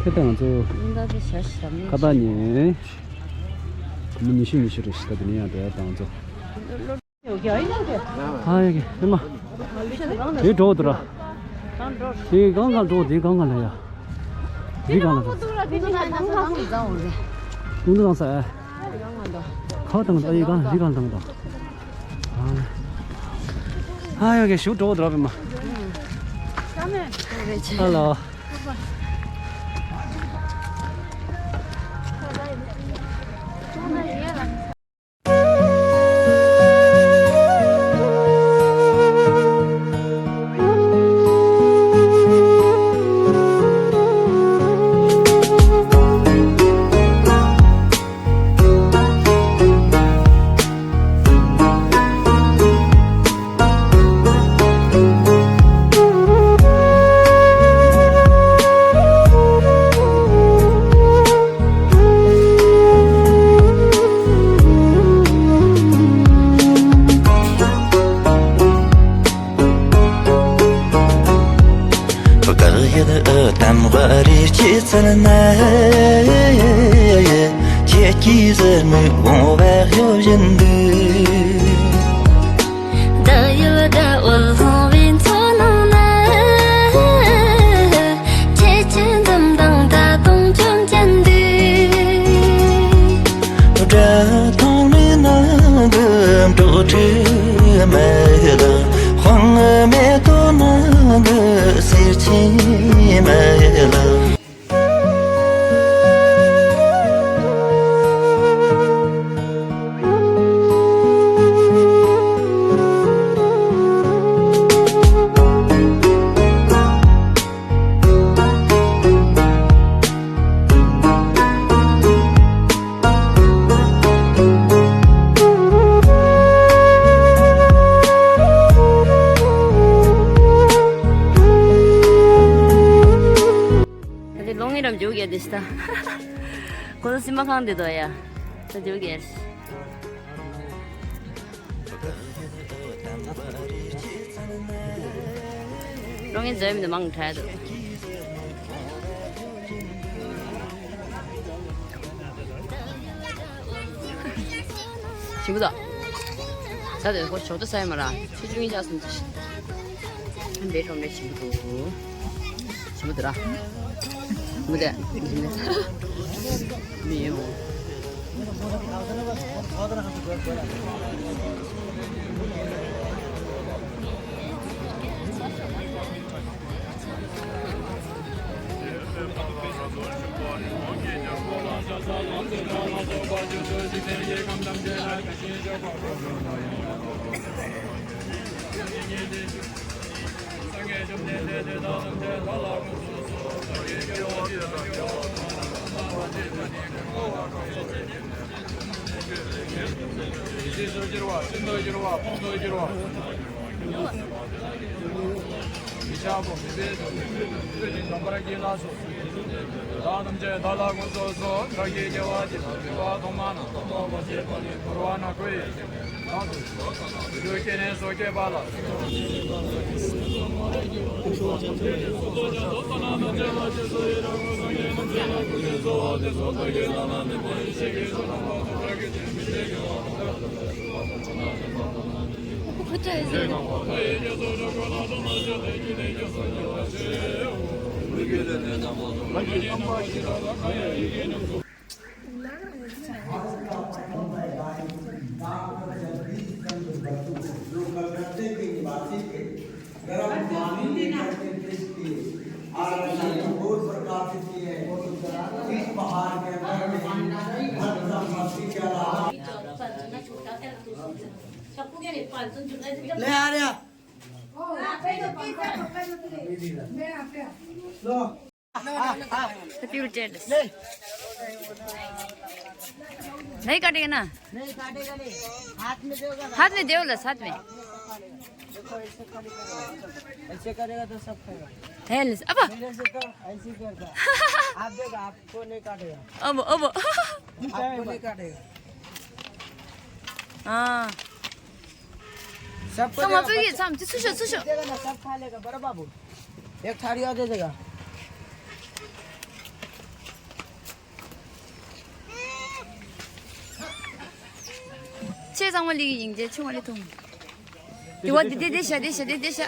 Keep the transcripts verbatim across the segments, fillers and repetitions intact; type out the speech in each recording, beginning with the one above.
ད་ང་ཚོ་ཁ་བཏགས་ཉིན་མི་ཉི་ཤུ་ཉི་ཤུ་རེད་ཤི། ད་དེ་ནས་ཡང་བསྡད་ཡ་ད་ང་ཚོ། ཨ་ཡ་གི་ཨེ་མ། དེ་འགྲོ་འདུག་ར། དེ་གང་གང་འགྲོ། དེ་གང་གང་ལ་ཡ། དེ་གང་ལ་འགྲོ། ཀུང་ཏུ་གང་ས་ཨ། ཁ་བཏང་ད་ཨེ་གང་ལ་དེ་གང་བཏང་ད། ཨ་ཡ་གི་ཞུ་འགྲོ་འདུག་ར་ཨེ་མ། ཧ་ལོ། བདག་ཡིད་དམ་པ་རེ་སྐྱེས་ཚར་ན། ཁྱེད་ཀྱི་ཟེར་མི་འོང་བའི་གཡོ་བཞིན་དུ། བདག་ཡིད་དགའ་བོ་ལྷུང་བའི་མཚོ་ནང་ན། ཁྱེད་ཀྱི་འཛུམ་མདངས་ད་དུང་བཅོམ་ཅན་དུ། སྒྲ་ཐོག་མའི་ནང་གི་འགྲོགས་འདྲིས་མེད་ལ། དཔང་མེད་དོ་ནང་གི་སེར་ཆེན་མེད་ལ། ད་དེ་ལོང་ངེ་རམ་འཇུག་གེ་དེ་སྟ། ཁོ་ཚོ་སི་མ་ཁང་དེ་དོ་ཡ། ད་འཇུག་གེ། རོང་ངན་འཛོལ་མི་འདུག་མང་དྲགས་འདུག་ཞིམ་པོ་འདུག་ཟ་དེ་ཁོ་ཞོགས་ཇ་ཟ་ཡོད་མ་ར། ཆུ་ཆུང་ཡིན་ཆགས་སོང་ཅི། འདྲེ་ཁྲོམ་རེ་ཞིམ་པོ་འདུག་ཞིམ་པོ་འདུག་ར། མི་དེ། མི་ཡོང་། ले आ रहा। नहीं काटेगा ना? नहीं काटेगा नहीं। हाथ में देगा ना? हाथ में देवला, साथ में। देखो, ऐसे करेगा। ऐसे करेगा तो सब खाएगा। हेल्स, अब। मेरे से तो ऐसे ही करता। आप देखो, आपको नहीं काटेगा। अब, अब। आपको नहीं काटेगा। हाँ। सबको सब देगा, आप भी बच्चा-, साम, चुसो, चुसो। देगा ना, सब खा लेगा, बड़ा बाबू। एक थाली और दे देगा। ཆེ་ཚང་མ་ལི་གི་ཡིན་ཅེ་ཆུང་བ་ལི་ཐུང་། དེ་བ་དེ་དེ་དེ་ཤ་དེ་ཤ་དེ་དེ་ཤ།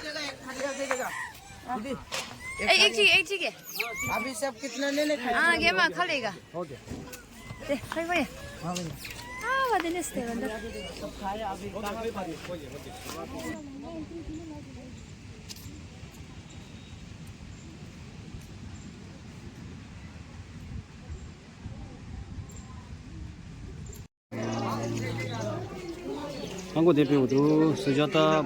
ཨེ་ཨེག་ཅིག་ཨེག་ཅིག་གེ། अभी सब कितना लेने का? ཨ་གེ་མ་ཁ་ལེ་ག། ओके। དེ་ཧའི་ཝའི། हाँ भैया। ཨ་བ་དེ་ནེ་སྟེ་བ་འདི། Mango de pe udu, sujata.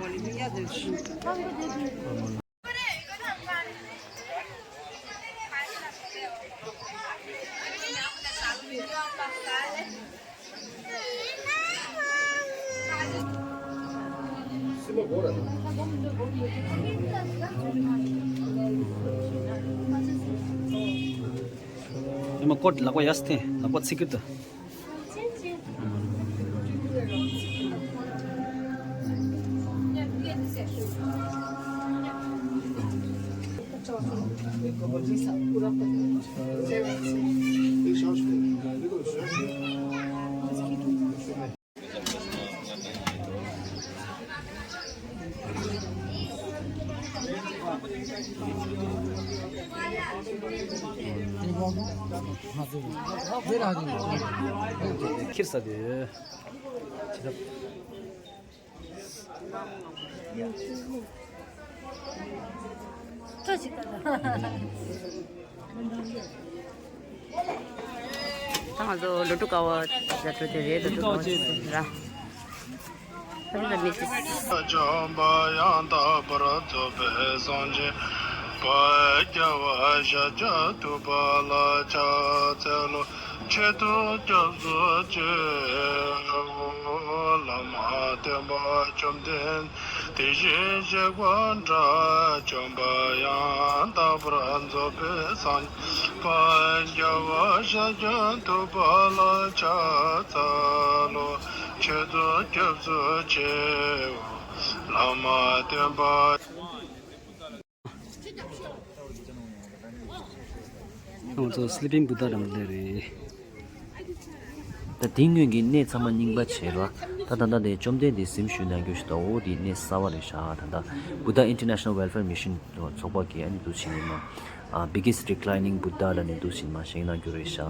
Ima kot lakwa yaste, lakwa tsikita. ཁྱེར་ས་དེ། ཐོ་ཞིག་ག་ལ། ད་ང་ཚོ་ལོ་ཏྲུ་ཀ་བ་ཞབས་བྲོ་དེ་རེད། ལོ་ཏྲུ་ཀ་བ་ཞབས་བྲོ་ར། ཨ་རི་ལ་མི་ཚེ། བྱམས་པ་ཡང་དག་པར་རྫོགས་པའི་སངས་རྒྱས་པ། རྒྱལ་བ་ཤཱཀྱ་ཐུབ་པ་ལ་ཕྱག་འཚལ་ལོ། མཆོད་དོ་སྐྱབས་སུ་མཆིའོ། བླ་མ་སྟོན་པ་བཅོམ་ལྡན་དེ་བཞིན་གཤེགས་པ་དགྲ་བཅོམ་པ་ཡང་དག་པར་རྫོགས་པའི་སངས་རྒྱས་པ། རྒྱལ་བ་ཤཱཀྱ་ཐུབ་པ་ལ་ཕྱག་འཚལ་ལོ། མཆོད་དོ་སྐྱབས་སུ་མཆིའོ། བླ་མ་སྟོན་པ། ང་ཚོ་སི་ལི་པིང་བུདྡྷ་འགྲམ་དེ་རེད། ད་དེ་སྔོན་གྱི་གནས་ཚང་མ་རྙིང་པ་བྱས་ར། ད་ད་ལྟ་དེ་བཅོམ་ལྡན་འདས་གཟིམ་བཞུགས་གནང་རྒྱུ་ཞིག་ད་འོ་དེ་གནས་གསར་པ་རེད་ཤག་ད་ལྟ་Buddha International Welfare Mission ཚོགས་པ་གིས་ཨ་ནི་འདུག་བྱས་ནས་མ། ཨ། Biggest Reclining Buddha ལ་ནི་འདུག་བྱས་ནས་མ་བཞེངས་གནང་རྒྱུ་རེད་ཤག